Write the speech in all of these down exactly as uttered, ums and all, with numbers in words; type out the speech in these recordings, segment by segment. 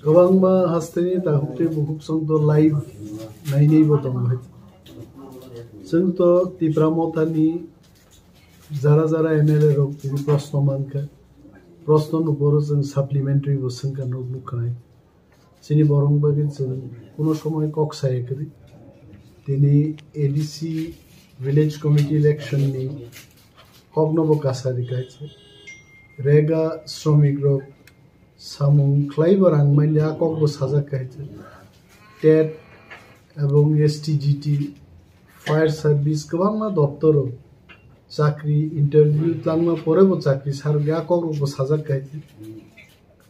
Kwbangma hasteni takhuk tei bukhuk chwng to live nainaibo tongo hai. Chwng to Tipra Mothani jara jara M L A rok tini proshno mankha. Proshno ni uporo chwng supplementary bo swngkha, nuk nukha hai. Chini borok bagwi chwng kuno somoy kok saya kwrwi. Tini A D C village committee election ni kokno bo kasa rikha hai. Rega sromik rok samung khlaibo rang manya kokbo sajak hai. Tet ebong S T G T, fire service kwbangma doptoro chakri interview tlangma porebo chakri sarok ya kokrokbo sajak hai.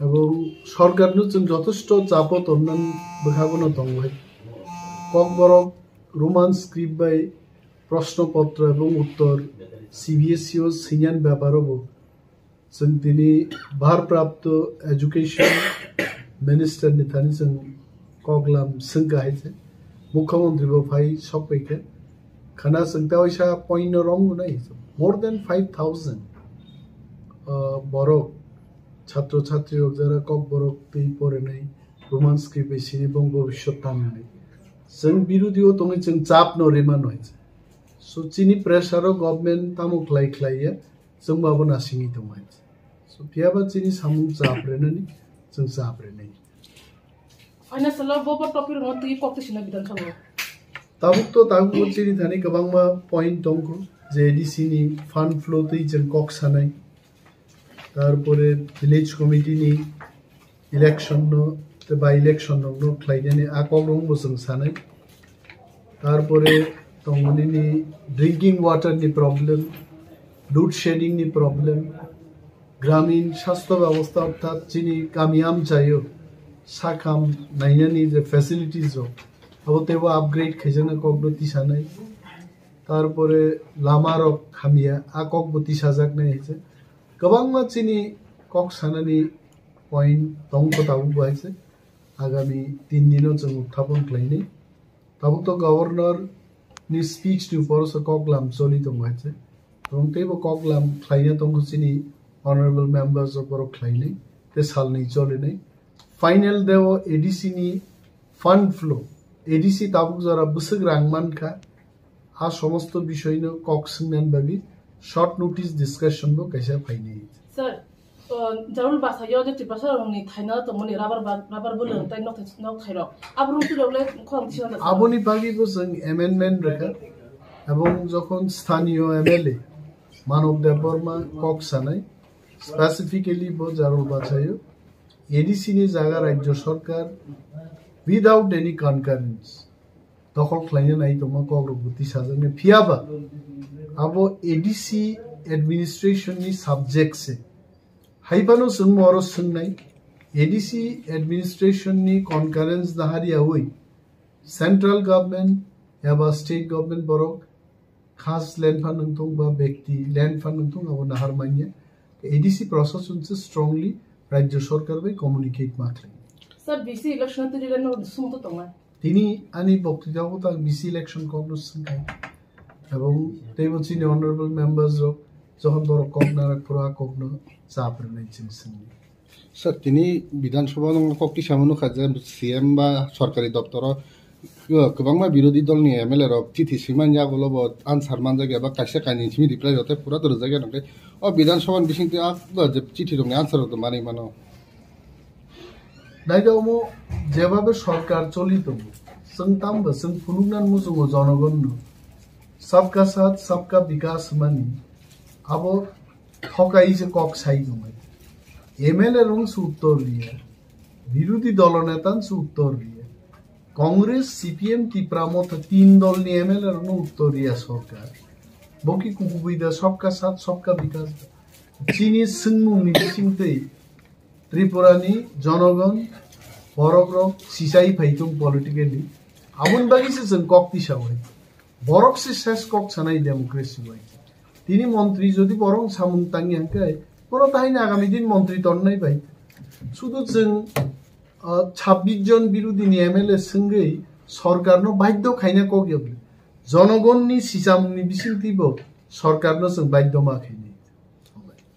Ebong sorkarno chwng jotosto chapo tonnani bwkhagono tongo hai. Kokborok Roman script bai proshno potro ebong uttor C B S E o swinyani beparo bo chwng tini bharprapto education minister ni thani chwng koklam swngkha hai se. Mukhyamantri bo phai sokphaikha. Khana chwng ta waisa point no romgo nai. More than five thousand, uh, borok, chhatro chhatri rok jara kokborok twi porinai, Roman script bai sini bong bobiswt tamnai. Chwng birodi o tongwi chwng chap no rima noi. So chini pressure o government tamo khlai khlai ya, chwng ba bo nasingwi tongmai. So phiyaba chini samung chap renani, chwng chap renai. Financial o bo bo topic rokno twi kok twi sina Bidhan Sabha. Tabuk to tabuk bo chini thani kwbangma point tongkho, je A D C ni fund flow twi chwng kok sanai. Tarpore village committee ni election no, te by election no, no khlainani a kok rok bo chwng sanai. Tarpore tongmani ni drinking water ni problem, load shedding ni problem, gramin sastho byabostha orthat chini kami amchaio sakham nainani je facilities rok, abo teibo upgrade khaijakna kokno tisanai. Tarpore lama rok hamya, a kokbo tisajaknai hai se. Kwbangma chini kok sanani point tongkho tabuk bo hai se. Agami tin dino chwng uthapon khlainai. Tabuk to governor ni speech ni upor se koklam choli tongo hai se. Tong teibo koklam khlaina tongkho chini honorable members rok borok khlainai, te salnwi cholinai. Final deo A D C ni fund flow, A D C tabuk jora bwswk rang mankha, a somosto bishoino kok swngnani bagwi short notice discussion bo kaisa phainai. Sir, uh, Jarul Basayo je Tiprasa rokni thaina tongmani rubber ba-, rubber bwlwng tei nok thai, nok thairok. Abo rung twi rok le khorang tisa da sir. Aboni bagwi bo chwng amendment rwkha. Ebong jokhon sthaniyo M L A Manob Debbarma kok sanai, specifically bo Jarul Basayo A D C ni jaga Rajya Sarkar without any concurrence dokhol khlaina nai tongma kok rok bo tisajaknai. Phiyaba abo A D C administration ni subject se. Haiphano chwng oro swngnai, A D C administration ni concurrence nahariyawi central government eba state government borok khas land phan wngthung ba bekti land phan wngthung abo nahar manya. A D C prosason se strongly Rajya Sarkar bai communicate ma khlai. Sir, B C election twi rwlai no sum to tongnai. Tini ani boktwitao ta B C election kok no swngkha. Ebong teibo chini honorable members rok jokhon borok kok narak phuru a kok no chap rwnai chwng swngdi. Sir, tini Bidhan Sabha no kok tisa mano kha je C M ba sorkari doptoro, uh, kwbangma birodhi dol ni M L A rok chithi swimani yagulo bo answer manjak ya ba kaisa kainwi simi reply rok tei pura to rwjak ya nang tei o Bidhan Sabha ni bising twi a, uh, je chithi rok ni answer rok to manwi mano. Naidi omo jebabe sorkar choli tongo, chwng tamo chwng phunuknani muchungo jonogonno sabka saath sabka bikas hwnmani abo thokai se kok sai tongmani. M L A rong se uttor riya, birodhi dolo neta se uttor riya, Congress, C P M, Tipra Motha tin dolni M L A rokno uttor riya sorkar. Bo ki kubui da sabka saath sabka bikas da. Chini swngmungni bisingtwi Tripura ni jonogon borok rok sisai phai thung politically. Aboni bagwi se chwng kok tisa bai. Borok se ses kok sanai democracy bai. Tini montri jodi borok samung tangi hangkai, bono tahini agami din montri tonnai bai. Sudu chwng, ah, chhabbish jon birodhi ni M L A swngwi sorkar no baidho khaina kok yokli. Jonogon ni sichamung ni bisingtwi bo sorkar no chwng baidho ma khainai.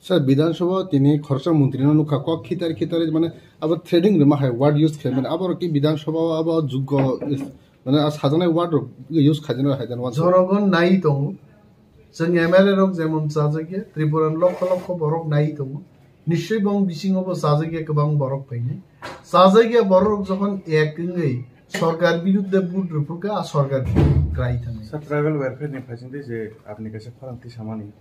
Sir, Bidhan Sabha tini khoroksa montri no nukha, kok khitar khitar, mane abo threatening rwma hai word use khaimani, abo rok ki Bidhan Sabha o abo juggo is, mane a sajaknai word rok use khaijana hai jana wansa. Jonogon nai tongo. Chwng M L A rok jemon chajakya, Tripura ni lokho lokho borok nai tongo. Nischoi bong bisingo bo chajakya kwbang borok phainai. Chajakya borok rok jokhon ek wngwi sorkar biruddhe vote rwphurkha, a sorkar krai thangwi. Sir, tribal welfare ni phaisingtwi je apni kaisa khorang tisamani,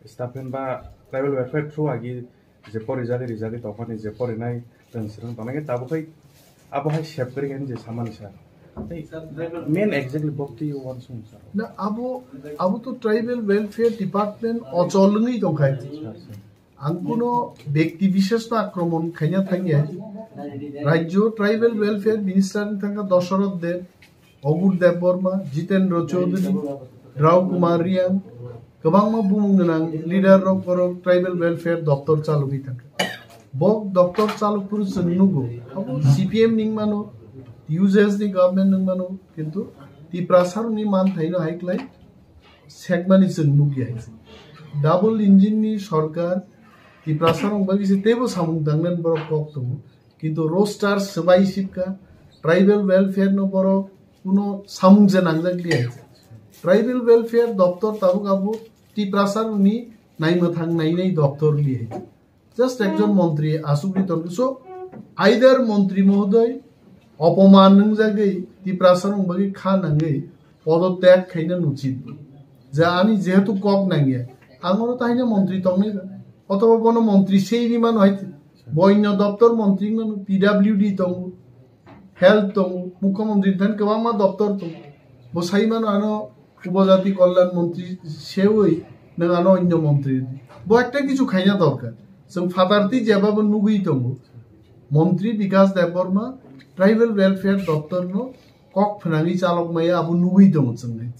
staff ba tribal welfare through agi je pori jagwi rijagwi tongmani je porinai rwng swrwng tongnai khe tabuk hai abo hai sep kwrwi khe je samani sir. Tei main exactly bokti uansukmung sir. Na abo, abo to tribal welfare department ochol wngwi tongkha. Sir, sir. Ang kuno bekti bishesh no akromon khaina thangya. Rajyo tribal welfare minister ni thangkha Dasarath Deb, Ogur Debbarma, Jitendra Chaudhary, Rao Kumar Riang, kwbangma bumung gwnang leader rok borok tribal welfare doptor chalogwi thangkha. Bok doptor chalok phuru chwng nugo, abo C P M ni wngmano, U J S ni government ni wngmano, kintu Tiprasa rokni manthaino hai klai sekmani chwng nukya. Double engine ni sorkar Tiprasa rok bagwi se teibo samung tangnani borok kok tongo. Kintu roster swbai sipka, tribal welfare no borok kuno samung je nangjak liya. Tribal welfare doptor tabuk abo Tiprasa rokni naima thang nainai doptor liya. Just ekjon montri asugwi tongkhe. So, either montri mohodoy opoman nungjagwi Tiprasa rok bagwi kha nangwi podotyag khaina nuchit. Je ani jehetu kok nangya, ang oro tahina montri tongnai ba. Othoba bono montri sei ri mano hai, bo onyo doptor montri mano, P W D tongo, health tongo, mukhyamantri thani kwbangma doptor tongo. Bo sai mano ano Upajati Kalyan Montri sewi nwng ano onyo montri. Bo ekta kichu khaina dorkar. Chwng phatarti jeba bo nugwi tongo. Montri Bikas Debbarma tribal welfare doptor no kok phnangwi chalok maya abo nugwi tongo chwng hai.